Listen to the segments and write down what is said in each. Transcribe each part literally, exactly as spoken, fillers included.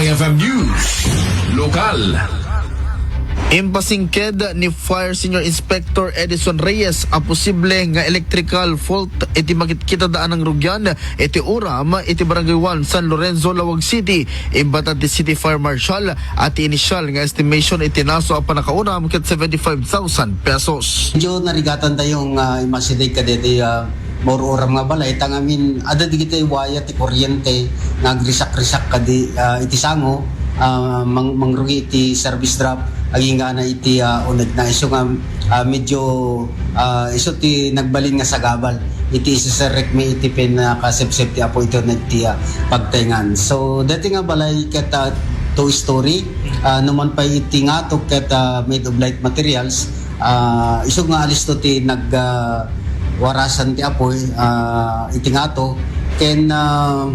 F M News, lokal. Impasingked ni Fire Senior Inspector Edison Reyes a posible nga electrical fault iti makitkitada a nangrugian iti uram iti Barangay one, San Lorenzo, Laoag City. Imbatan ti City Fire Marshal a ti initial nga estimation iti naso a pannakauram ket seventy-five thousand pesos. Medyo narigatantayo nga imasideg kadaytoy, ah, maururam nga balay, ta ngamin, adda dagiti waya ti kuryente nga agrisak-risak kadi, ah, iti sango, ah, mang-, mangrugi iti service drop, agingga na iti, ah, uneg na. Isu nga, ah, medyo, ah, isu ti nagbalin nga sagabal iti iseserrekmi iti pinakasepsep ti apuy iti uneg ti, ah, pagtaengan. So, daytoy nga balay ket, ah, two-story, ah, numan pay iti ngato ket, ah, made of light materials. Ah, isug nga alisto ti nag, ah, warasan ti apuy, ah, iti ngato. Ken, ah,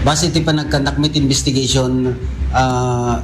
base iti panagkandakmi ti investigation, ah,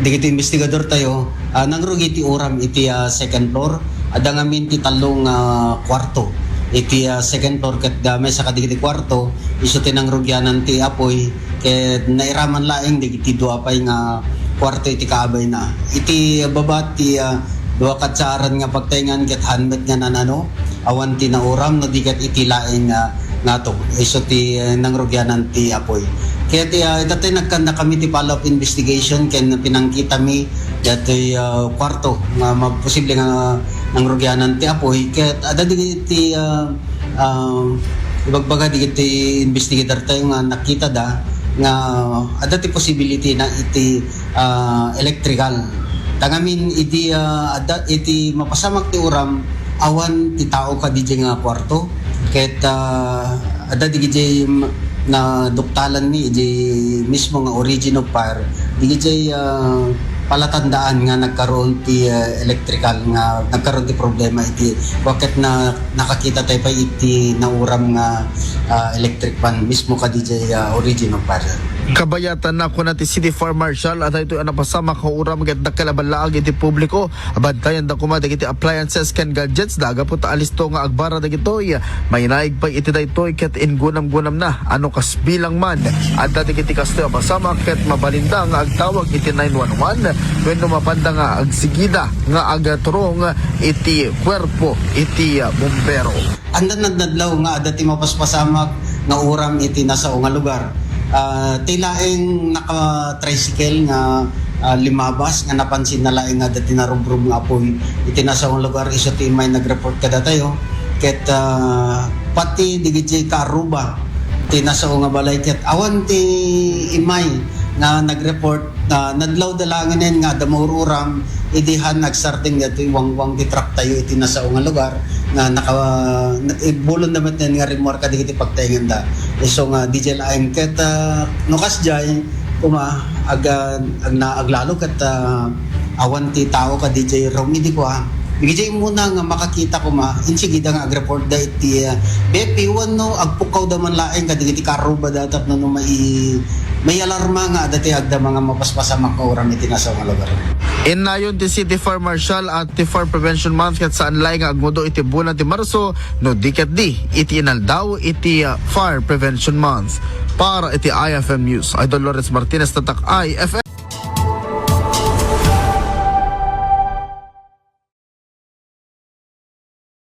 dagiti investigadortayo, ah, nangrugi ti uram iti, ah, second floor. Adda ngamin ti tallo nga kuarto iti, ah, second floor ket, ah, maysa kadagiti kuarto, isu ti nangrugianan ti apuy. Ket nairaman laeng dagiti dua pay nga kuarto iti kaabayna. Iti baba ti, ah, dua katsaaran nga pagtaengan ket han met nga nanano, awan ti nauram no di ket iti laeng, ah, ngato. Isu ti, ah, nangrugianan ti apuy. Ket, ah, ita ti nagkandakami ti follow-up investigation ken pinangkitami datoy, ah, kuarto nga ma-, posible nga nangrugianan ti apuy. Ket adda dagiti, ah, ah, ibagbaga dagiti investigatortayo nga nakitada nga adda ti possibility na iti, ah, electrical. Ta ngamin idi, ah, adda iti mapasamak ti uram, awan ti tao kadidiay nga kuarto. Ket, ah, adda dagiti m-, naduktalanmi idi mismo nga origin of fire. Dagiti, ah, palatandaan nga nagkaroon ti, ah, electrical nga nagkaroon ti problema iti, wa ket na, nakakita tayo pay iti nauram nga, ah, electric fan mismo kadidiay, ah, origin of fire. Kabayatan na kuna ti City Fire Marshal a daytoy a napasamak nga uram ket dakkel a ballaag iti publiko. Bantayan da koma dagiti appliances ken gadgets da gapu ta alisto nga agbara dagitoy. Mainaig pay iti daytoy ket ingunam-gunam na a no kas bilang man adda dagiti kastoy a pasamak ket mabalinda nga agtawag iti nine one one wenno mapanda nga agsigida nga agaturong iti kuerpo iti, ah, bumbero. Anda nadnadlaw nga adda ti mapaspasamak nga uram iti nasao nga lugar. Ah, ti laeng naka-tricycle nga, ah, limabas nga napansin na laeng nga adda ti narubrub nga apuy iti nasao nga lugar, isu ti immay nag-report kadatayo. Ket, ah, pati digiti kaarruba ti nasao nga balay ket awan ti immay nga nag-report. Ah, nadlaw da laengen nga adda maururam idi han agsardeng datoy wangwang ti truck tayo iti nasao nga lugar nga naka-, ibulon da met nga rimmuar kadigiti pagtaenganda. Isu nga didiay laeng ket, ah, no kasdiay, koma, ag-, agna-, aglalo ket, ah, awan ti tao kadidiay rum idi kua. Didiay muna nga makakita koma, insigida nga agreport da iti, ah, B F P wenno agpukkaw da man laeng kadigiti kaarruba da tapno no mai-, maialarma nga adda ti agdama nga mapaspasamak nga uram iti nasao nga lugar. Innayon ti City Fire Marshal a ti Fire Prevention Month ket saan laeng nga agmudo iti bulan ti Marso no di ket di iti inaldaw iti, ah, Fire Prevention Month. Para iti I F M News, Idol Lawrence Martinez, Tatak I F M.